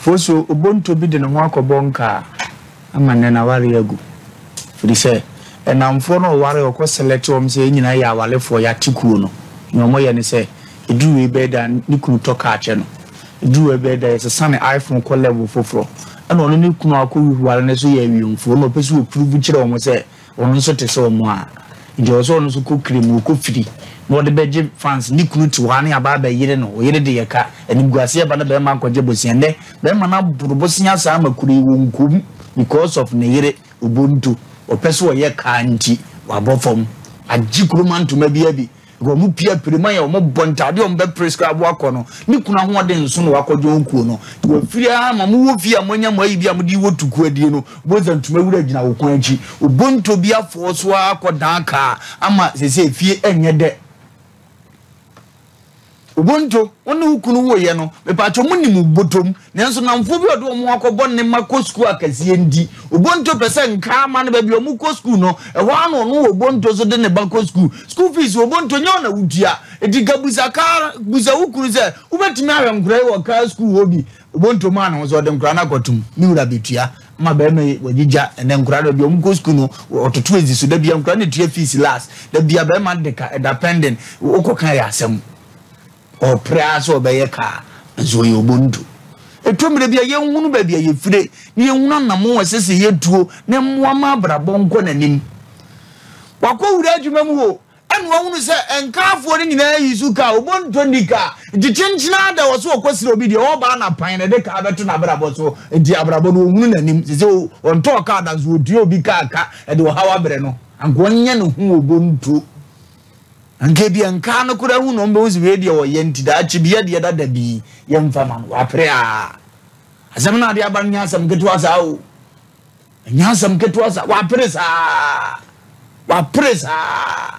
Fosu Obonto bi de ne ho akɔbɔ nkaa ama nnɛ n'awareɛ agu. Firi sɛ, nnamfoɔ no a ɔware ɔkɔ select wɔn sɛ yɛn nyinaa yɛ awarefoɔ, yɛate kuo no. Nea wɔyɛ ne sɛ, ɛduru wei bɛyɛ da a, ne kunu tɔ kaa kyɛ no. Ɛduru wei bɛyɛ da a, yɛsesa ne iPhone kɔ level foforɔ. Ɛna ɔno ne kunu a ɔkɔ ware no nso yɛ awiemfoɔ na ɔpɛ sɛ ɔprove kyerɛ wɔn sɛ Ɔno nso te sɛ wɔn a, nti ɛwɔ sɛ ɔno nso kɔ kiri mu, ɔkɔ firi, na ɔde bɛgye fans. Ne kunu te hɔ ara ne aba abɛyere no, ɔyere de yɛ ka, animguaseɛ ba na bɛrima akɔgye bosea. Nnɛ, bɛrima no aboro bosea saa ma kuro yi wɔnkɔ mu because of ne yere Obonto. Ɔpɛ sɛ ɔyɛ kaa nti, wabɔ fam. Agye kuroma ntoma bi abi. Wɔn pia pire ma yɛ wɔn bɔ ntaade wɔn bɛ prescribe akɔ no ne kunu ahoɔden nso na wakɔ dwon kuo no nti wafiri ara ma mo wɔ fie a moanya mo ayi bi a mode wɔ tuku adie no boza ntoma wura gyina wo kwan akyi obonto bi afɔɔ so ara akɔ dan kaa ama sese fie ɛnyɛ dɛ. Obonto, wo ne wo kunu woeɛ no, mepaakyɛw mo nim wo botom, nanso nnamfoɔ bi a ɔde wɔn akɔbɔ ne mma kɔ sukuu akɛseɛ nti, Obonto pɛ sɛ nkaa ma no baabi a wɔkɔ sukuu no, ɛhɔ ara na ɔno Obonto nso de ne ba kɔ sukuu. Sukuu fees Obonto nyɛ wo na wotua, enti ka busa kaa, busa wo kunu sɛ, wobɛtumi ahwɛ nkwadaa yi wɔ kaa sukuu hɔ bi? Obonto maa ne ho so, ɔde nkwadaa no akɔtom, ne wura bɛtua ma barima yi, wagyigya, ɛnnɛ nkwadaa no baabi a wɔkɔ sukuu no, wɔtoto adi so, da biara nkwadaa no na ɛtua fees last, da biara barima no de ka, ɛda pending, wokɔka yɛ asɛm. Ɔpere ara sɛ ɔbɛyɛ kaa, nso ɔyɛ obonto. Ɛtɔ mmerɛ bi a yɛnhunu baabi a yɛfire, na yɛnhunu anammɔn a ɛsɛ sɛ yɛtuo na mmoa ma abrabɔ nkɔ n'anim. Wakɔwura adwuma mu o, ɛna wahunu sɛ nkaafoɔ no nyinaa yi so kaa, obonto nni kaa. Nti kyenkyena ara da wɔ so ɔkɔsrɛ obi deɛ ɔreba na pan na ɛde kaa bɛto n'abrabɔ so. Nti abrabɔ no ɔhunu n'anim. Sɛ sɛ ɔntɔɔ kaa da nso ɔtua obi kaa ka de ɔhaw abrɛ no. Anka ɔnyɛ ne ho obonto. Anka ebia nkaa no koraa hu na ɔmbɛhu sɛ wei deɛ ɔyɛ nti daakye bi yɛdeɛ dada bi yɛmfa ma no wapere a asɛm no ade aba no nyɛ asɛm ketewa saa o ɛnyɛ asɛm ketewa saa wapere saa wapere saa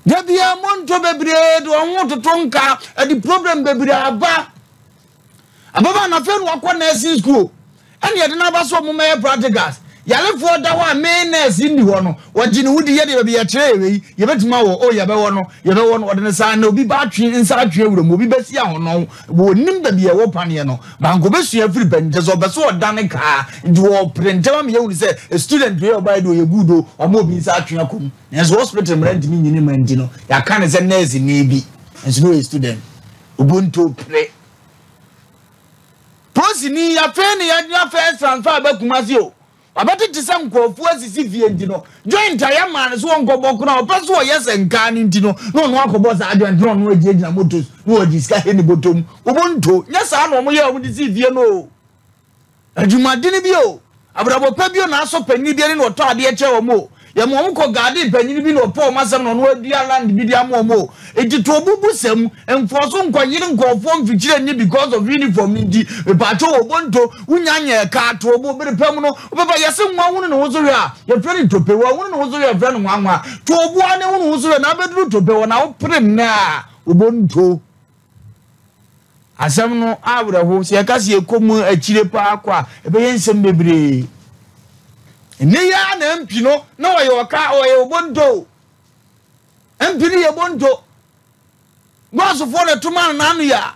da biara montɔ bebree de wɔn ho toto nka ɛde problem bebree aba. Ababaa no afei na wakɔ nursing school ɛna yɛde no aba sɛ ɔmo mɛyɛ practicals. Yarefoɔ da hɔ a main nurse nni hɔ no, wɔgye ne ho di yɛdeɛ baabi yɛkyerɛ yɛ wei, yɛbɛtumi awɔ, oh yɛbɛwɔ no, yɛbɛwɔ no, wɔde no saa na obi ba atwe nsa atwe awura mu, obi bɛsi ahɔnɔn, wɔnnim baabi a ɛwɔ paneɛ no, banka ɔbɛsua afiri pɛ nkyɛ sɛ ɔpɛ sɛ ɔdane kaa, nti wɔpere ntɛm ama yɛhunu sɛ student wei a ɔbaeɛ deɛ ɔyɛ good o, wama obi nsa atwe akɔ mu. Nanso hospital mmara ntumi nyi ne mma nti no, yɛaka no sɛ nurse ni bi, nso na ɔyɛ student. Ubuntu pere. Polisini yi afei na yɛanya first transfer aba Kumasi o. Wabɛtete sɛ nkurɔfoɔ asisi fie nti no, joint a yɛmaa no sɛ ɔnkɔbɔ koraa ɔpɛ sɛ ɔyɛ sɛ nkaa no nti no, na ɔno akɔbɔ saa joint na ɔno agyinagyina motos na ɔgye sika he ne bɔtɔm. Ubuntu, nyɛ saa na wɔyɛ a wɔde sii fie no o. Adwumadene bi o, abrabɔ pa bi o na asɔ panyin bi ani na ɔtɔ adeɛ kyɛ wɔn o. Yɛma wɔn kɔ garden panyin bi na ɔpɛ wɔn asɛm na ɔno adua land bi de ama wɔn o. Enti to obo bu sɛm, mfɔɔ so nkɔ yere nkurɔfoɔ mfikyire nni because of uniform no nti. Mepaakyɛw Obonto, wonya nyɛɛ kaa, to obo, bere pa mu no wobɛba. Yɛse nwa hunu ne ho so hwɛ a, yɛfrɛ no tope, wanhunu ne ho so hwɛ a yɛfrɛ no nwanwa. To obo ara na hunu ho so hwɛ na abɛduru tope hɔ na wopere nnɛ a, Obonto. Asɛm no awerɛho. Sɛ yɛka sɛ yɛkɔ mu akyire paa kɔ a, ɛbɛyɛ nsɛm bebree. Ɛnnɛ yi ara na MP no na ɔyɛ ɔka ɔyɛ obonto. MP no yɛ bonto. Gɔɔsofoɔ na ɛtoma no n'ano yɛ a.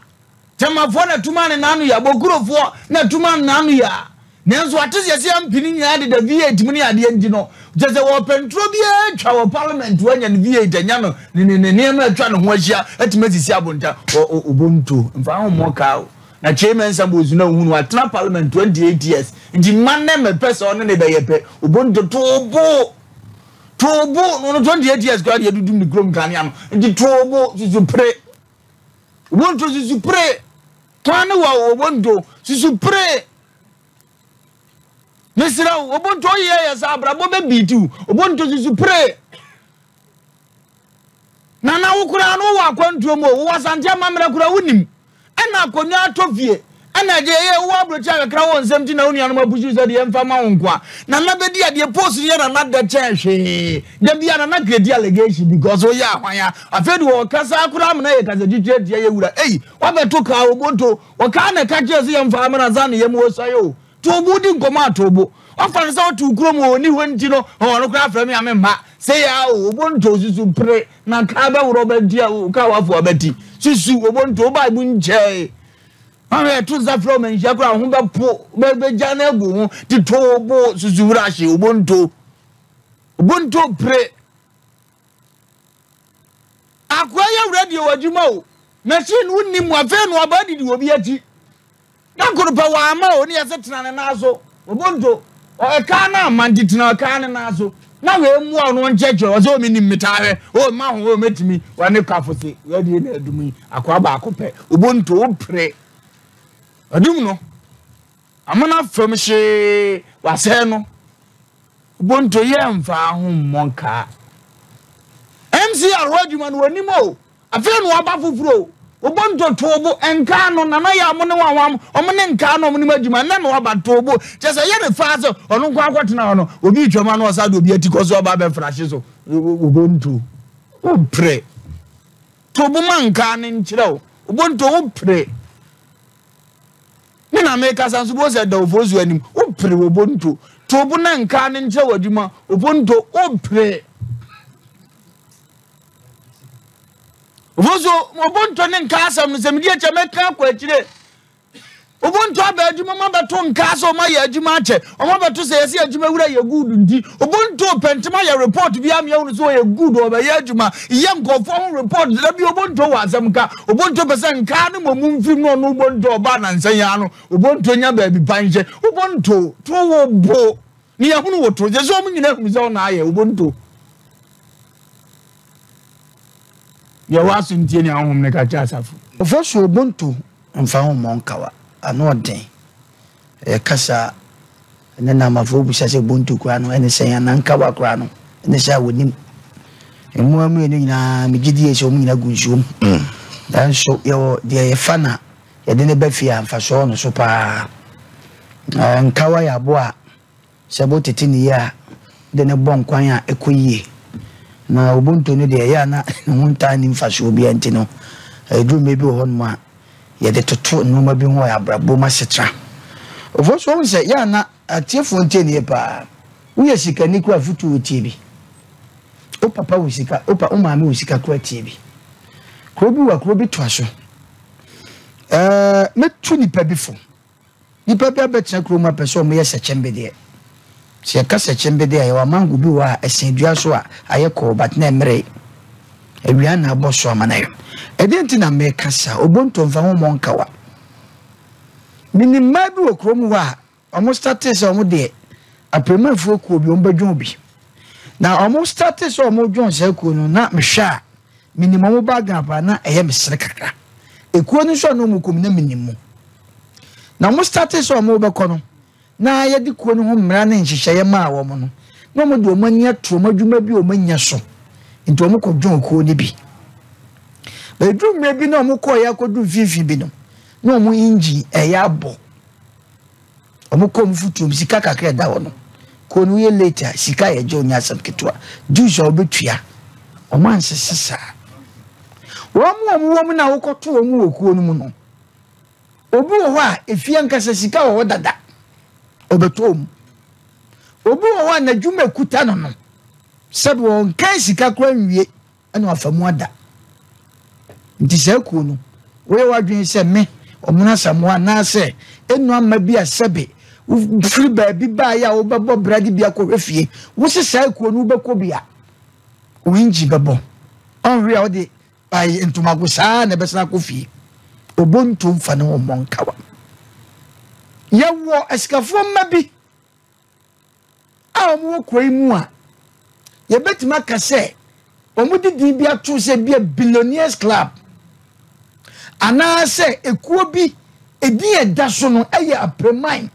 Tɛmafoɔ na ɛtoma no n'ano yɛ a. Bokurofoɔ na ɛtoma no n'ano yɛ a. Nanso ate sɛ yɛsɛ MP no nyinaa deda V8 mu ne adeɛ nti no, kyerɛ sɛ wɔpɛ ntorɔ biara atwa wɔ parliament wanya no V8 anya no ne ne ne nneɛma atwa ne ho ahyia atumi asisi abonta Obonto mfa ho mmɔ kaa o. Na Kyei Mensah Bonsu na ohunu watena parliament 28 years nti mma nnɛ mmɛpɛ sɛ ɔne ne bɛyɛ pɛ. Obonto too bo too bo no no 28 years koraa deɛ adudum ne kurom kanea no nti too bo susu pere. Obonto susu pere. Kwan ne wa o Obonto susu pere. Mesrɛ wo Obonto woyɛ yɛ sɛ abrabɔ bɛ beat wo Obonto susu pere. Nana wo koraa no wowɔ akwantuo mu o wowɔ Asante amammerɛ koraa wonim ɛna akonnwa atɔ fie ɛna agye ɛyɛ wowɔ aburokyi akakra wɔ nsɛm ti na wo nuanom apusu sɛ deɛ mfa ma wo nkoa Nana bɛdi adeɛ post no yɛ Nana dɛ kyɛn hwee da bia Nana create allegation because woyɛ ahwan a afei de wɔkasa koraa amena yɛ kasa twitwi atia yɛ wura ei Wabɛto kaa obonto. Ɔkaa na ɛka kyerɛɛ sɛ yɛmfa amena ansa na yam ɔsuae o. Toobo di nkɔmmɔ a toobo. Ɔfa no sɛ ɔte wo kurom o, ɔnni hɔ nti no, ɔno koraa frɛ me a memma. Sei ara o, obonto susu pere na kaa bɛworɔ bɛnti a o, kaa wafo abati. Susu obonto, wo Bible nkyɛe. Ahwɛ ɛto nsa frɛ ɔma nhyia koraa ho bɛpo bɛgya no agu ho titoo bo susuwura hye obonto obonto pere. Akoa yɛ wura deɛ wɔ adwuma o machine wo nim afei no aba didi wɔ bi akyi. Da koro pɛ wamma o ne yɛse tena ne nan so obonto ɛkaa no amma nti tena ɛkaa ne nan so na wei mmoa wo na ɔnkyerɛkyerɛ ɔsɛ o menim metaa hwɛ o mma ho o mɛtumi wɔne kafo se wadie na adum yi akoa baako pɛ obonto wo pere adum no amana fam hyee wasɛe no obonto yɛ mfa ho mmɔ nkaa MCR hɔ adwuma no wɔnim o Afei na waba foforɔ o. Wobɔ nto too bo nkaa no nana yɛ a ɔmo ne wɔn a ɔmo ne nkaa no ɔmo ne mu adwuma nnɛ na waba too bo kyɛ sɛ ɛyɛ ne faa sɛ ɔno nko akɔtena hɔ no obi retwam ano ɔsa de obi ati kɔ so ɔba abɛfrahye so wobɔ nto wopere too bo ma nkaa no nkyerɛ wo wobɔ nto wopere me na mekasa nso bo sɛ da ofosu anim wopere wobɔ nto too bo na nkaa no nkyerɛ wo adwuma wobɔ nto wopere. Ofosu Obonto ne nka asɛm no sɛ medi akyɛ mɛka akɔ akyire. Obonto aba adwuma ma bɛto nka sɛ ɔma yɛ adwuma akyɛ ɔma bɛto sɛ yɛsɛ adwuma wura yɛ good nti Obonto pɛntem ayɛ report bi ama yɛhunu sɛ ɔyɛ good ɔbɛyɛ adwuma yɛ nkurɔfoɔ ho report da bi Obonto wɔ asɛm ka Obonto pɛ sɛ nka no mmom mfirim no ɔno Obonto ɔba nansa yi ano Obonto nya baabi pa nhyɛ Obonto to wo bo ne yɛhunu wo to sɛ sɛ ɔmo nyina hunu sɛ ɔna ayɛ Obonto. Deɛ ɔwɔ aso ntie nea Honhom no ka kyerɛ asafo. Ofosu Obonto mfa ho mmɔ nkawa, ano ɔden. Ɛyɛ kasa a ɛnɛ Namafoɔ bisa sɛ Obonto koraa no ɛne sɛn anaa nkawa koraa no ɛne sɛ a wɔnim. Mmoa mmienu nyinaa megye die sɛ wɔn nyinaa gu nsuo mu. Nanso yɛwɔ deɛ yɛfa na yɛde no ba fie a mfasoɔ wɔ no so paa. Nkawa yɛ aboa a Sɛ botete no yie a, wode no bɔ nkwan a ɛkɔ yie. Na obonto no deɛ, ɛyɛ a na ne ho ntaa nni mfasoɔ biara nti no, ɛduru mmerɛ bi wɔ hɔnom a, yɛde toto nneɛma bi ho wɔ yɛn abrabɔ mu asetena. Ofoɔ so wohu sɛ yɛ a na atiefoɔ ntie no yie paa. Woyɛ sikani koraa afotuo wotie bi. Wo papa wɔ sika, wo pa, wo maame wɔ sika koraa tie bi. Kuro bi wɔ kuro bi toa so. Ɛɛ mɛtu nipa bi fo. Nnipa bi abɛtena kurom ha pɛ sɛ wɔyɛ sɛkyɛmbedeɛ. Sɛ yɛka sɛkyɛmbedeɛ a, yɛwɔ amango bi wɔ hɔ a ɛsɛn dua so a ayɛ kɔɔ but na ɛmmeree. Awia na abɔ so ama no ayɛ. Ɛdeɛn nti na meka saa? Obonto mfa ho mmɔ nkawa. Menim mmaa bi wɔ kurom hɔ a wɔn startee sɛ wɔn deɛ apiremafoɔ kuo bi wɔn bɛdwɔn bi. Na wɔn startee sɛ wɔn dwɔn saa kuo no na mehwɛ a Menim wɔn background paa na ɛyɛ me sere kakra. Ekuo no nso a na wɔn kɔ mu na menim mu. Na wɔn starte sɛ wɔn bɛkɔ no na yɛde kuo no ho mmara ne nhyehyɛeɛ maa wɔn no na wɔn de wɔn ani ato wɔn adwuma bi a wɔn anya so nti wɔn kɔ dwɔn kuo no bi. Bɛduru mmerɛ bi na wɔn kɔɔ yɛ akɔdu mfimfini bi no na wɔn engine ɛyɛ abɔ. Ɔmo kɔ ɔmo fotuom sika kakra ɛda hɔ no kɔ no woyɛ late a sika a yɛgye ɔnyɛ asɛm ketewa dues a wobɛtua ɔmo ansese saa wɔn a ɔmo wɔ mu na wokɔto wɔn wɔ kuo no mu no obi wɔ hɔ a efie ankasa sika wɔ hɔ dada ɔbɛtɔ mu obi wɔ hɔ a n'adwuma ekuta no no sɛbi wɔn sika koraa nwie. Ɛna wafa mu ada. Nti saa kuo no, woyɛ w'adwene sɛ me, Ɔmono Asamoah, anaasɛ enu ama bi a sɛbe wofiri baabi baeɛ a wobɛbɔ bra de bi akɔhwɛ fie, wose saa kuo no wobɛkɔ bi a, wo engine bɛbɔ. Ɔnhwe a wode ayi ntomago saa na ɛbɛsan akɔ fie. Obonto mfa ne ho mmɔ nkawa. Yɛwɔ asikafoɔ mma bi a wɔwɔ kuro yi mu a yɛbɛtumi aka sɛ wɔde din bi ato sɛ bi a billionaires club anaasɛ ekuo bi edin ɛda so no ɛyɛ apreman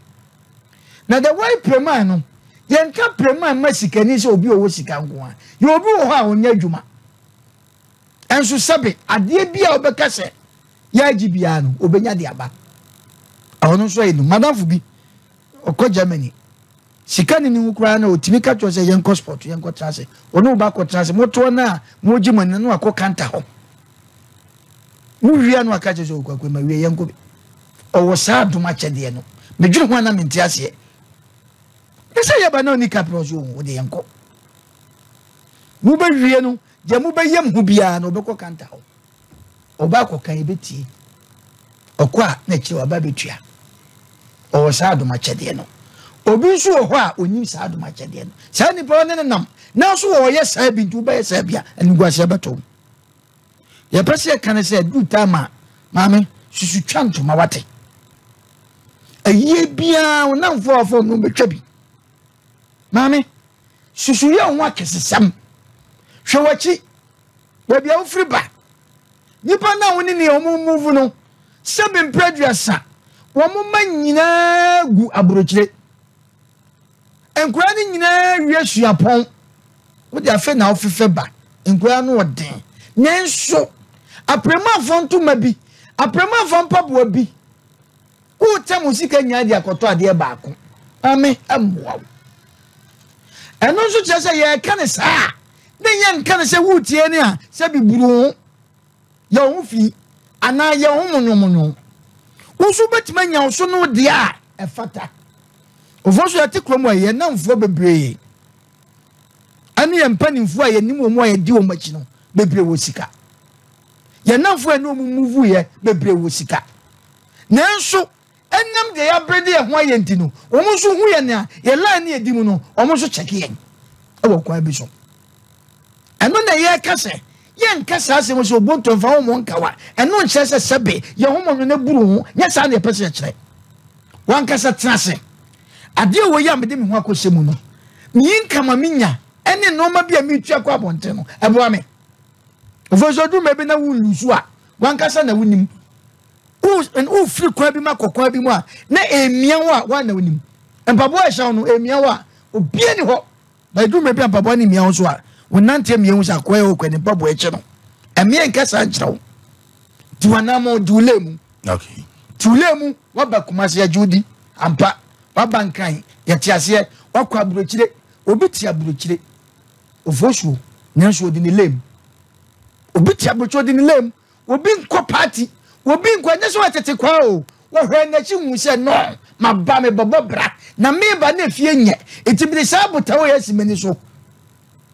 na the way preman no yɛnka preman ma sikani sɛ obi ɔwɔ sika nko a yɛ obi wɔ hɔ a ɔnyɛ adwuma ɛnso sɛbe adeɛ bi a wɔbɛka sɛ yɛagye biara no obɛnya de aba ɔno nso ɛyɛ no madamfo bi Ɔkɔ Germany. Sika nni ne ho koraa na ɔtumi ka kyerɛ sɛ yɛnkɔ sport, yɛnkɔ tena ase. Ɔne wo ba kɔtena ase. Motoɔ no a mogye mo ani no na wakɔ kanta hɔ. Mowie a na waka kyerɛ sɛ Kwaku ma wie yɛnkɔ bi. Ɔwɔ saa adom akyɛdeɛ no. Medwene ho a na mente aseɛ. Ne sɛ yɛba na ɔni kapra ɔso wo de yɛnkɔ. Mobɛwie no deɛ mobɛyam ho biara no ɔbɛkɔ kanta hɔ. Ɔba akɔka yɛbɛtie. Ɔkɔ a na akyire waba abɛtua. Ɔwɔ saa adom akyɛdeɛ no. Obi nso wɔ hɔ a ɔnim saa adom akyɛdeɛ no. Saa nipa ɔne ne nam nanso ɔyɛ saa bi nti wobɛyɛ saa bi a animguaseɛ bɛto wo. Yɛpɛ sɛ yɛka ne sɛ duru time a maame susu twa ntoma wate. Ayie biara wo namfoɔ a wɔfɔ no bɛtwa bi. Maame susu yɛ ho akɛsesɛm. Hwɛ w'akyi baabi a wofiri ba. Nnipa no a wo ne nea wɔn move no, sɛbe mpere aduasa, wɔn mma nyinaa gu aburokyire. Nkwadaa no nyinaa wie suapɔn. Wode afei na wofefɛ ba. Nkwadaa no ɔden. Nanso, apremafoɔ ntoma bi, apremafoɔ mpaboa bi, woretɛm wo sika nyinaa de akɔtɔ adeɛ baako. Maame, mmoa wo. Ɛno nso kyerɛ sɛ yɛreka no saa a, na yɛnka no sɛ woretie ne a sɛ biburu wo ho, yɛ wo ho fi, anaa yɛ wo ho monyomonyo. Wo nso wobɛtumi anya wo so no deɛ a ɛfata. Ofoɔ nso yɛte kurom a yɛn nnamfoɔ bebree ɛne yɛn mpanimfoɔ a yɛnim wɔn a yɛdi wɔn akyi no bebree wɔ sika. Yɛn nnamfoɔ a yɛne wɔn muvuiɛ bebree wɔ sika. Nanso Ɛnam deɛ yɛabrɛ de yɛn ho ayɛ nti no, wɔn nso hu yɛn a yɛn line ne yɛdi mu no, wɔn nso kyɛke yɛn wɔ kwan bi so. Ɛno na yɛreka sɛ yɛnka saa asɛm sɛ obonto mfa ho mmɔ nkawa. Ɛno nkyerɛ sɛ sɛbe yɛn ho mmɔnwene buru ho, nyɛ saa na yɛpɛ sɛ yɛkyerɛ. Wankasa tena ase. Adeɛ wɔ yi a mede me ho akɔhyɛ mu no, me income a menya ne nneɛma bi a metua kɔ abɔnten no, ɛboa me. Ofo so duru baabi na wo lusu a, wankasa na wonim. Wofiri kwan bi mu akɔ kwan bi mu a, na emia wo a, woa na wonim. Mpaboa a ɛhyɛ wo no, emia wo a, obia ni hɔ. Ba eduru baabi a mpaboa no mia wo so a, wo nante amia hu sɛ akoa yɛ ɔkura ne mpaboa akyi no. Ɛmea nka saa nkyerɛ wo. Di w'anammɔn, di wo lane mu. Okay. Di wo lane mu, waba Kumasi agye wo di. Ampa, waba Nkran, yɛte aseɛ, wakɔ aburokyire. Obi te aburokyire, ofosuo, nanso ɔdi ne lane mu. Obi te aburokyire, ɔdi ne lane mu. Obi nkɔ party, obi nkɔ, ɛnyɛ sɛ ɔyɛ tete kwaa o. Wɔhwɛɛ n'akyi huu sɛ no, maba mebɛbɔ bra, na meba na efie nyɛ. Enti mede saa botae wei asi m'ani so.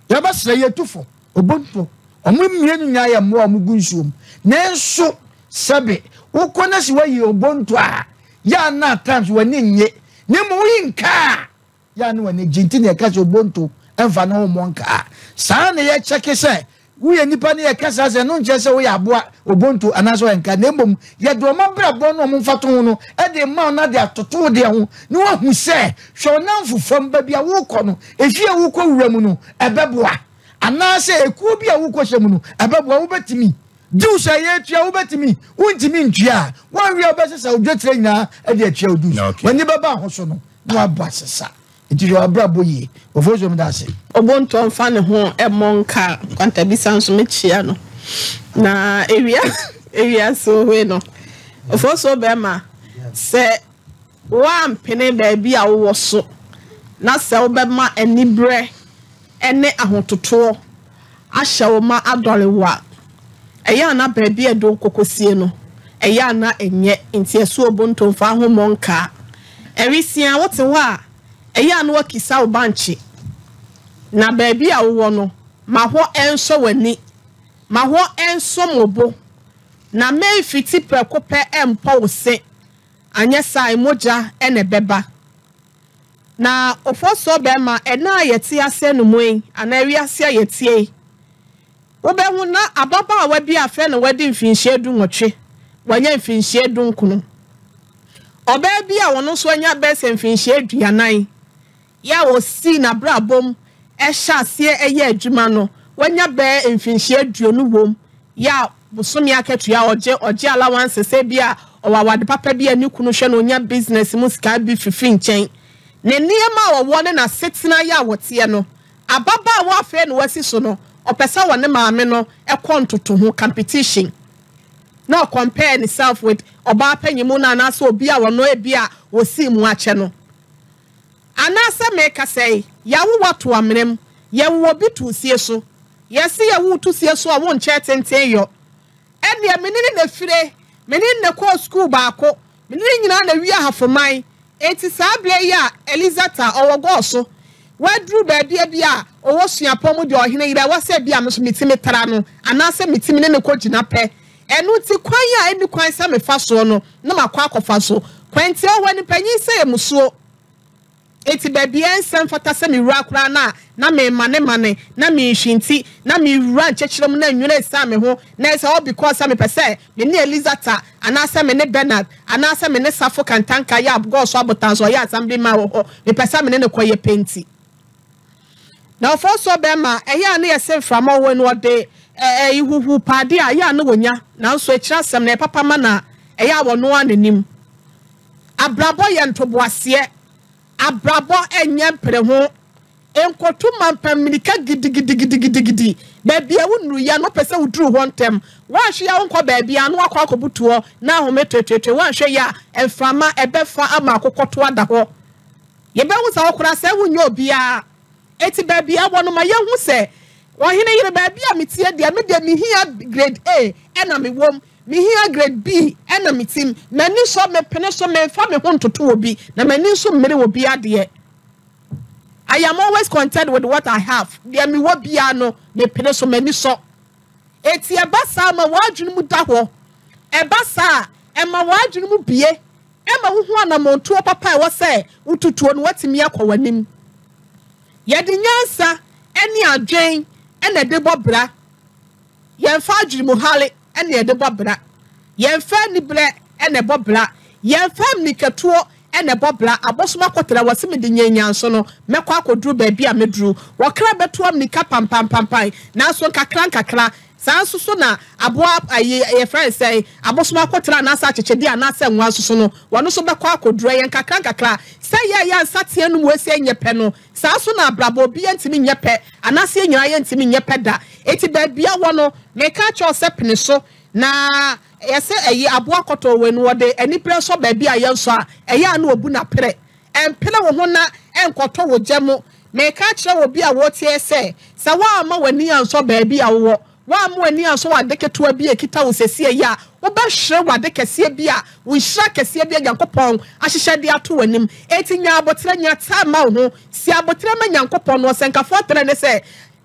Yɛbɛsrɛ, yɛtu fo, Obonto. Wɔn mmienu nyinaa yɛ mmoa a wɔgu nsuo mu. Nanso, sɛbe, wokɔ na sɛ woayi Obonto a, yɛ a na at times w'ani nnye. Na mmom woyi nka a, Yɛ a na w'ani gye nti na yɛka sɛ obonto mfa ne ho mmɔ nkaa. Saa na yɛkyɛke sɛ woyɛ nipa ne yɛka saa sɛ ɛno nkyerɛ sɛ woyɛ aboa, obonto anaasɛ ɔyɛ nkaa na mmom yɛde wɔn abrabɔ ne wɔn mfatoho no de rema wo na de atoto wo deɛ ho na woahu sɛ hwɛ wo nnamfo fam, baabi a worekɔ no, efie a worekɔ wura mu no ɛbɛboa anaasɛ ekuo bi a worekɔhyɛ mu no ɛbɛboa, wobɛtumi. Dues a yɛretua wobɛtumi, wontumi ntua a, woanwie a wobɛsesa wo dwetire nyinaa de atua wo dues. W'ani bɛba ho so no na wabɔ asesa. Nti hwɛ w'abrabɔ yie. Ofosuo meda ase. Obontɔ mfa ne ho mmɔ nka Nkwantabisa nso mekyia no na ewia ewiase ohe no Ofosuo bɛrima sɛ Woampene baabi a wowɔ so, na sɛ wobɛma aniberɛ ne ahototoɔ ahyɛ wo ma adɔre wo a, ɛyɛ a na baabi a ɛde wo kɔkɔsie no, ɛyɛ a na ɛnyɛ, nti ɛso obonto mfa ho mmɔ nkaa. Awisiaa, wote hɔ a, ɛyɛ a na woakisa wo bankye, na baabi a wowɔ no, ma hɔ nsɔ w'ani, ma hɔ nsom wo bo, na mɛmfiti prɛko pɛ mpɔ wo se. Anyɛ saa a, mogya na ɛbɛba. Na ofosuo barima, ɛnnɛ a yɛte ase anummerɛ yi, anaa wiase a yɛteɛ yi, wobɛhu na ababaawa bi a afei na wadi mfinhyia dunwɔtwe, wanya mfinhyia dunkono. Ɔbaa bi a ɔno nso anya bɛyɛ sɛ mfinhyia aduanan, Yɛ a ɔsii n'abrabɔ mu hyɛ aseɛ yɛ adwuma no, wanya bɛyɛ mfinhyia aduonu wom. Yɛ a bosome akatua a ɔgye, ɔgye allowances, ebia ɔwɔ awade papa bi a ne kunu hwɛ no, ɔnya business mu sika bi fifiri nkyɛn. Ne nneɛma a ɔwɔ ne n'asetena yɛ a ɔteɛ no, ababaawa a afei na wasi so no, ɔpɛ sɛ ɔne maame no kɔ ntotoho, competition, na ɔcompare ne self with ɔbaa panyin mu no anaasɛ obi a ɔno ebia ɔsii mu akyɛ no. Anaasɛ merekasa yi, yɛawo wo ato amena mu, yɛwo obi too sie so. Yɛse yɛwo wo to sie so a, wonkyɛɛ tenten yɔ. Ɛnneɛ me ne no na ɛfire, me ne no na ɛkɔɔ sukuu baako, me ne no nyinaa na ɛwie Ahafoman. Enti saa berɛ yi a Elizata ɔwɔ Gɔɔ so, waduru baabi a ebia ɔwɔ suapɔn mu deɛ ɔhene yere, ɛwɔ sɛ ebia me nso metumi tra no, anaasɛ metumi ne no kɔgyina pɛ. Ɛno nti kwan a ɛnni kwan sɛ mefa soɔ no na makɔ akɔfa so. Kwantia hɔ no mpanyin sɛ yɛ musuo. Enti baabi a ɛnsɛ mfata sɛ mewura koraa no a, na memanemane, na mehwinti, na mewura nkyɛkyerɛ mu na nwunu resian me ho, na ɛsɛ all because sɛ mepɛ sɛ me ne Elizata anaasɛ me ne Bernard anaasɛ me ne Safo Kantanka yɛ Abgɔɔ so abotan so ɔyɛ assembly man wɔ hɔ, mepɛ sɛ me ne no kɔyɛ pɛ nti. Na ɔfɔɔsoɔ bɛrima, ɛyɛ a na yɛse mframa wɔ hɔ no ɔde ɛɛ huhu paade a, ɛyɛ a na wɔnya, nanso akyire asɛm no ɛyɛ papa ma no a, ɛyɛ a ɔno ara n'anim. Abrabɔ yɛ ntoboaseɛ. Abrabɔ nyɛ mpereho. Nkoto mampa mmirika gidigidigidigidi. Baabi a wonnuruiɛ no, wopɛ sɛ woduru hɔ ntɛm. Woanhwɛ yie a wonkɔ baabiara na woakɔ akɔbutu hɔ na ahome toetoetoe. Woanhwɛ yie a, mframa ɛbɛfa ama akokɔto ada hɔ. Yɛbɛhu sɛ wo koraa sɛ wonyɛ obiara. Enti baabi a ɛwɔ no ma yɛnhu sɛ, Ɔhene yere, baabi a meteɛ deɛ, me deɛ mehia grade A na mewɔ mu, mehia grade B na mete mu. M'ani sɔ, mepene so, memfa me ho ntoto obi, na m'ani nso mmere obi adeɛ. I am always content with what I have. Deɛ mewɔ biara no, mepene so, m'ani sɔ. Enti ɛba saa ma w'adwene mu da hɔ. Ɛba saa a, ɛma w'adwene mu bue. Ɛma wuhu anammɔntuo papa a ɛwɔ sɛ wotutuo na woatumi akɔ w'anim. Yɛde nyansa ne adwene na ɛde bɔ bra. Yɛmfa adwenemuhare na yɛde bɔ bra. Yɛmfa aniberɛ na ɛbɔ bra. Yɛmfa mmirikatuo na ɛbɔ bra. Abosom akɔtena wɔ se mede nyanyanso no mɛkɔ akɔduru baabi a mɛduru. Wɔkra bɛtoa mmirika pampampampan nanso nkakra nkakra. Saa nso so na aboa ayi yɛfrɛ no sɛn, abosom akɔtena anaasɛ akyekyedeɛ anaasɛ nwa nso so no, wɔn nso bɛkɔ akɔduru. Ɛyɛ nkakra nkakra. Sɛ yɛn a yɛn nsateaa no mu asia nyɛ pɛ no, saa nso na abrabɔ obiara ntumi nyɛ pɛ, anaasɛ yɛn nyinaa yɛntumi nyɛ pɛ da. Enti baabi a wɔ no, meka akyerɛ wo sɛ pene so. Na yɛsɛ ɛyi aboa kɔtɔɔ wei no, wɔde aniberɛ sɔ baabi a yɛnsɔ a, ɛyɛ a na wɔbu no aperɛ. Ɛmpene wo ho na ɛnkɔtɔ wo gya mu. Mereka akyerɛ obi a woteɛ sɛ, sɛ woamma w'ani ansɔ baabi a wowɔ, woamma w'ani ansɔ w'ade ketewa bi a ɛkita wo seesei yi a, wobɛhwere w'ade kɛseɛ bi a, wo nhyira kɛseɛ bi a Nyankopɔn ahyehyɛ de ato w'anim. Enti nya aboterɛ, nya time ma wo ho. Si aboterɛ ma Nyankopɔn. Na ɔsɛnkafoɔ trɛ ne sɛ,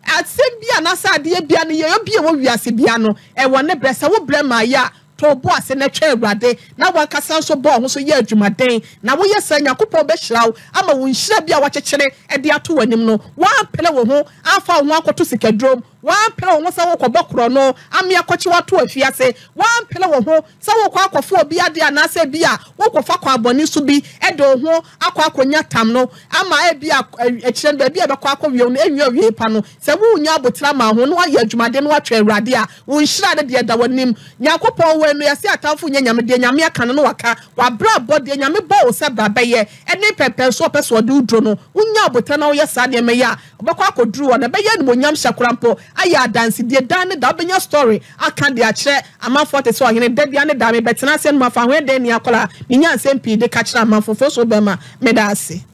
Asɛm bi anaasɛ adeɛ biara, nneyɛeɛ bi a ɛwɔ wiase biara no, ɛwɔ ne berɛ. Sɛ wo berɛ mmaeɛ a, tɔ wo bo ase na twɛn Awurade, na w'ankasa nso bɔ wo ho so yɛ adwumaden. Na woyɛ saa a, Nyankopɔn bɛhyira wo ama wo nhyira bi a wakyekyere de ato w'anim no. Woampere wo ho amfa wo ho ankɔto sikadurom, woampere wo ho sɛ worekɔbɔ korɔno ame akɔkye wo ato afiase, woampere wo ho sɛ worekɔ akɔfa obi adeɛ anaasɛ ebia worekɔfa kwan bɔne so bi de wo ho akɔ akɔnya tam no ama ebia akyire no baabi a ɛbɛkɔ akɔwie wo no ɛnwie awiei pa no. Sɛ worenya aboterɛ ama wo ho na woayɛ adwumaden na woatwɛn Awurade a, wo nhyira no deɛ ɛda w'anim. Nyankopɔn wei no, yɛse atamfo nyɛ Nyame, deɛ Nyame aka no na waka. W'abrabɔ, deɛ Nyame bɔɔ wo sɛ bra bɛyɛ, ɛne mpɛmpɛnsoɔ a ɔpɛ sɛ ɔde wo duro no, wonya aboterɛ na woyɛ saa nneɛma yi a, wobɛkɔ akɔduru hɔ na ɛbɛyɛ animuonyam hyɛ koraa mpo ayɛ adansedie daa ne daa wobɛnya story aka de akyerɛ amanfoɔ te sɛ ɔhene da bia ne daa mebɛtena ase anom afa ho ɛdɛn ni akwadaa menya nsɛm pii de ka kyerɛ amanfoɔ fo so bɛma meda ase.